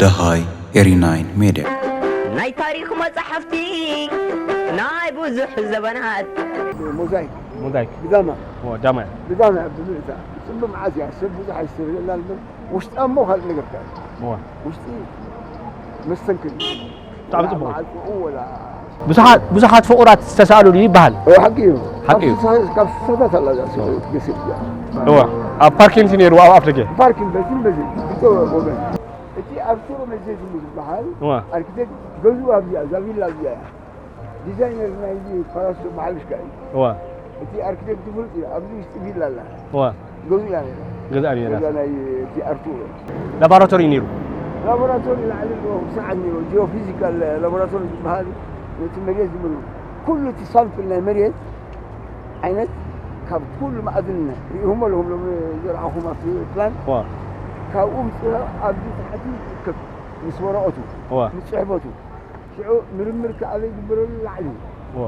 ደሃይ ኤሪ ናይን ሜድያ። ናይ ታሪኽ መጻሕፍቲ ናይ ብዙሕ ዘበናት ሞዛይክ ሞዛይክ ብዳማ ዳማ ብዳማ ብዝእታ ጽምብ መዓት እያ ሰብ ብዙሕ ኣይስተብህለላ እምበር ውሽጣ እሞ ካልእ ነገር ካል እዋ ውሽጢ መስተንክር ብጣዕሚ ጽቡቕ እዩ። መዓልኡ ወላ ብዙሓት ብዙሓት ፍቑራት ዝተሳእሉሉ ይበሃል። ሓቂ እዩ ሓቂ እዩ። ካብ ስሳታት ኣላ እዛ ስሳታት ገሲር እያ እዋ ኣብ ፓርኪንስ ነይሩ ኣብ ኣፍደገ ፓርኪን በዚን በዚን ክልተ ወገን እቲ ኣርቱሮ መዘዝሙ ዝበሃል እዋ ኣርኪቴክት ገዝኡ ኣብዚኣ እዛ ቪላ ኣብዚኣ እያ ዲዛይነር ናይዚ ፓላሶ መሓልሽካ እዩ እዋ እቲ ኣርኪቴክት ፍሉጥ እዩ ኣብዚ ውሽጢ ቪላ ኣላ እዋ ገዝኡ እያ ነይራ ገዛ ነይራ ገዛ ናይ እቲ ኣርቱሮ ላቦራቶሪ ነይሩ ላቦራቶሪ ላዕሊ ኣለዎ ሰዓት ነይሩ ጂኦፊዚካል ላቦራቶሪ ዝበሃል ነቲ መሬት ዝምሉ ኩሉ እቲ ሳምፕል ናይ መሬት ዓይነት ካብ ኩሉ ማዕድን ርኢኹም ኣለኹም ሎም ዘርኣኹም ኣብቲ ፕላን እዋ ካብኡ ምፅእ ኣብዚ ታሕቲ ይርከብ ምስ ወረቐቱ እዋ ምስ ፅሕፈቱ ሽዑ ምርምር ከኣ ዘይግበረሉ ላዕሊ እዋ